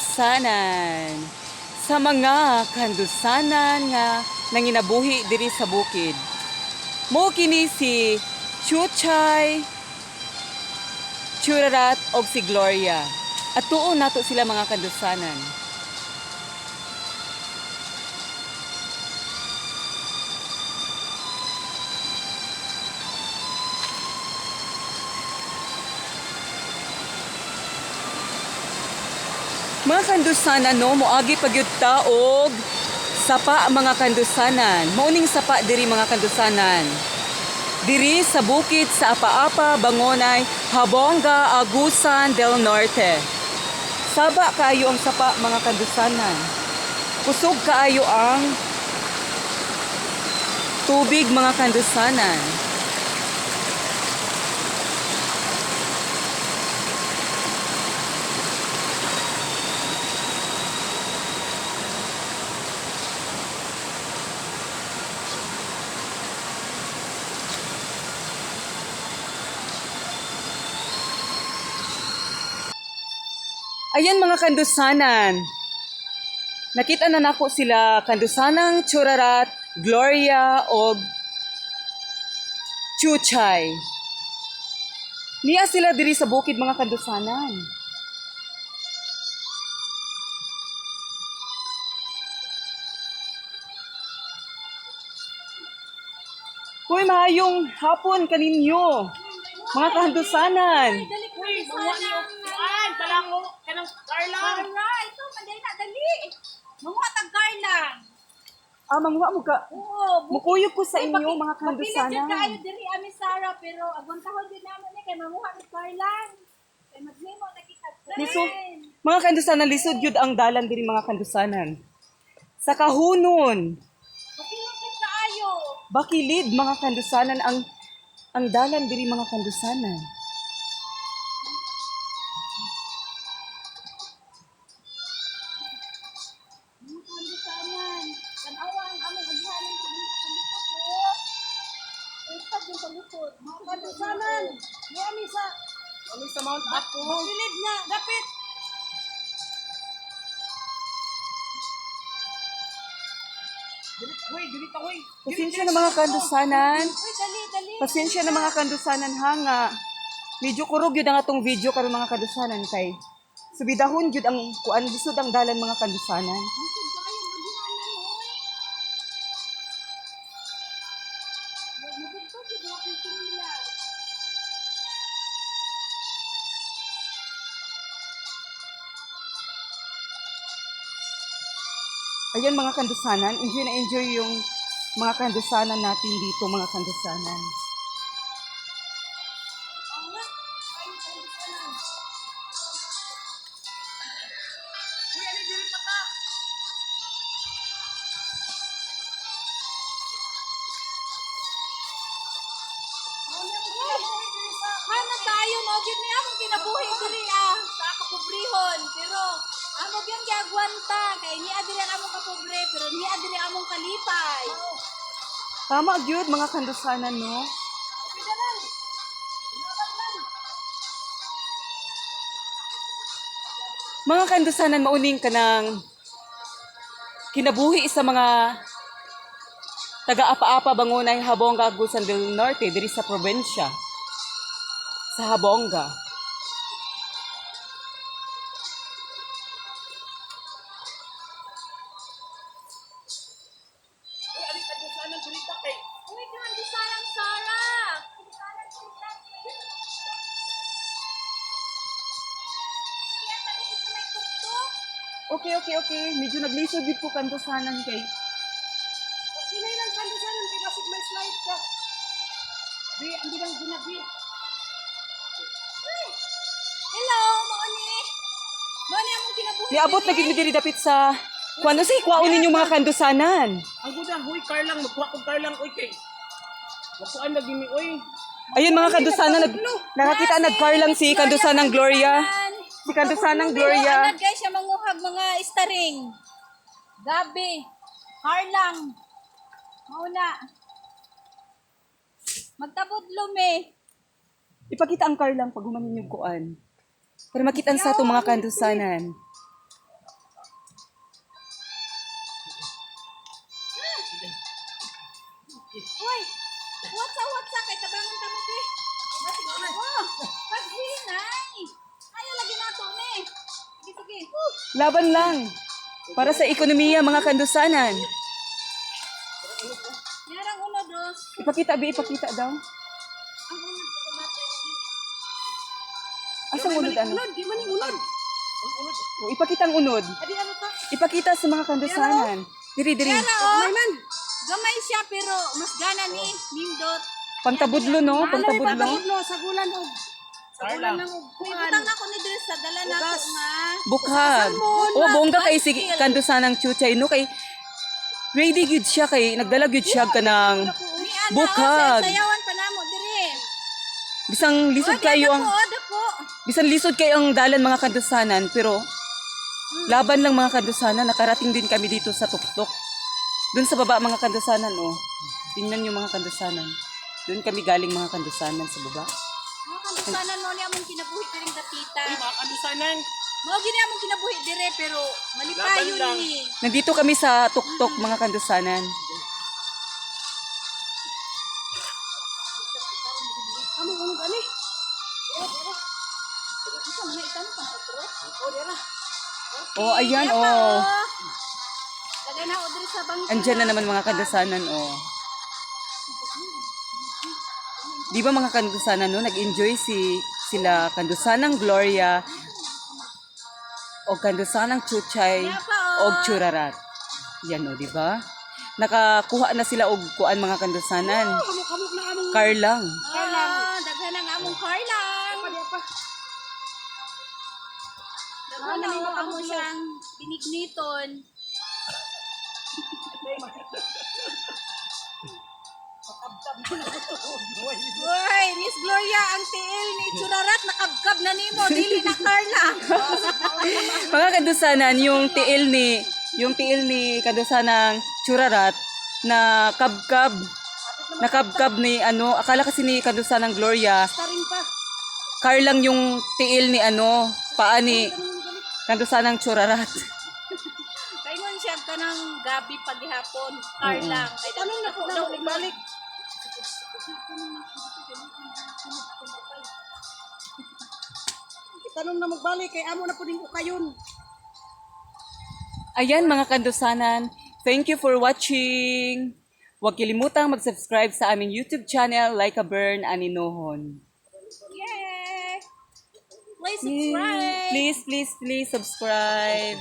Kandusanan. Sa mga kandusanan nga nanginabuhi diri sa bukid. Mo kini si Chuchay, Churarat og si Gloria. At tuon nato sila, mga kandusanan. Mga kandusanan, no, moagi pagyud ta og sapa, mga kandusanan. Mauning sapa diri, mga kandusanan. Diri sa bukid sa Apa-apa, Bangonay, Habonga, Agusan del Norte. Saba kaayo ang sapa, mga kandusanan. Kusog kaayo ang tubig, mga kandusanan. Ayan, mga kandusanan. Nakita na nako sila, kandusanang Churarat, Gloria og Chuchay. Niya sila diri sa bukid, mga kandusanan. Hoy, maayong hapon kaninyo, mga kandusanan. Dali ko Uy, manguha niyo. Kuan, palango. Kanang car lang. Para, ito, manday na, dali. Manguha tag car lang. Ah, manguha mo ka. Oo. Mukuyog ko sa inyo, mga Mapilit jud kandusanan. kaayo diri ami Sarah, pero agwantahon jud namo ni kay manguha ni car lang. Kay maghimo na kita. Lisod. Mga kandusanan, lisod yun ang dalan diri, mga kandusanan. Sa kahunon, Mapilit jud kaayo. Bakilid, mga kandusanan, ang dalan diri, mga kandusanan. Mga kandusanan. Tan-awa ang among aghanan sa mga kandusanan ko. Ay, yung palusot. Mga kandusanan. Ni sa Kami sa Mount Apo. Kilid na, dapit. Dili, uy, dili ta, uy. Pasensya na, mga kandusanan. Uy, dali, dali. Pasensya na, mga kandusanan, hanga. Medyo kurog yun ang atong video karon, mga kandusanan, kay subidahon yun ang kuan, lisod ang dalan, mga kandusanan. Lisod kaayo ang aghanan, oy. Magugtog jud ang akong kinilas. Ayan, mga kandusanan, enjoy na enjoy yung mga kandusanan natin dito, mga kandusanan. Oo nga. Ay, kandusanan. Uy, ani dili pa ta. Hana tayo, mao gyud ni among kinabuhi diri ah, sa kapobrehon. Pero amo gyud giagwanta kay niya diri ang among kapobre, pero niya diri ang among kalipay. Tama gyud, mga kandusanan, no? Mga kandusanan, mauning ka ng kinabuhi sa mga taga-apa-apa, Bangunay, Habonga, Agusan del Norte, diri sa probinsya sa Habonga. Uy, ani ka sa dili ta kay. Uy, kandusanan Sarah. Kaya sa dito sa may tuktok. Okay. Medyo naglisod gyud ko, kandusanan, kay Hinay lang kandusanan kay basig may slide ka. Di, ang bilang ginabi. Ay! Hello, mao ni. Mao ni among kinabuhi. Niabot na gid mi diri dapit sa kuan say kwaon ninyo, mga kandusanan. Ang guda, huy, car lang. Magkuha kong car lang, uy, kay. Magkuan lagi mi, uy. Ayun, mga kandusanan, nakakita nag-car lang si kandusanang Gloria. Si kandusanang Gloria. Anak guys, siya manguhag mga istaring. Gabi. Harlang. Mauna. Magtabudlom eh. Ipakita ang car lang pag human ninyo kuan. Para makita sa ato, mga kandusanan. Uy, what's up? Kay tabangan ta mo, be. Oh, paghinay. Ayaw lagi nato ni. Sige, sige. Laban lang. Para sa ekonomiya, mga kandusanan. Yarang uno, dos. Ipakita, be, ipakita daw. Ang uno, natin. Asang unod ano? Unod, di man ni unod. Oh, ipakita ang unod. Adi ano ta? Ipakita sa mga kandusanan. Diri, diri. Yara, oh. May man. Gamay siya pero mas gana ni nindot. Pangtabudlo, no? Pangtabudlo. Pangtabudlo sa gulan og sa gulan lang og kuan. Ibutang na ko ni diri sa dala nato Bugas. nga. Bukhag. Oh, bongga kay si kandusanang Chuchay, no? Kay ready gyud siya kay nagdala gyud siya kanang Ni ana Bukhag. oh, sayawan pa namo diri. Bisang lisod kayo ang Oh, dako. bisan lisod kayo ang dalan, mga kandusanan, pero laban lang, mga kandusanan, nakarating din kami dito sa tuktok. Doon sa baba, mga kandusanan, oh. Tingnan niyo, mga kandusanan. Doon kami galing, mga kandusanan, sa baba. Mga kandusanan, mo ni among kinabuhi diring dapita. Mga kandusanan. Mao gini among kinabuhi dire pero malipayon Laban lang. ni. Nandito kami sa tuktok, mga kandusanan. Among unod ani. Isa man na itan pang otro. Oh, dira. Oh, ayan, Iya pa, oh. Lagay na ako diri sa bangko. Andyan na naman, mga kandusanan, oh. Di ba, mga kandusanan, no? Nag-enjoy sila kandusanang Gloria o kandusanang Chuchay Iya pa, oh. o Churarat. Yan, oh, di ba? Nakakuha na sila og kuan, mga kandusanan. Kamok-kamok na among Car lang. Oh, daghan ang among car lang. pa pa. Daghan na oh, amo siyang binigniton. Uy, Miss Gloria, ang tiil ni Churarat nakabkab na nimo, dili na car lang. Mga kandusanan, yung tiil ni kandusanang Churarat na kabkab nakabkab ni ano, akala kasi ni kandusanang Gloria, Taring pa. car lang yung tiil ni ano, paa ni kandusanang Churarat. Kaingon siya kanang gabi paghapon, car lang. Kay Tanong na po na balik. Itanong na magbalik kay amo na po ning ukayon. Ayan, mga kandusanan, thank you for watching. Huwag kilimutang mag-subscribe sa aming YouTube channel, Like a Burn Aninohon. Yay! Please subscribe. Please, please, please subscribe.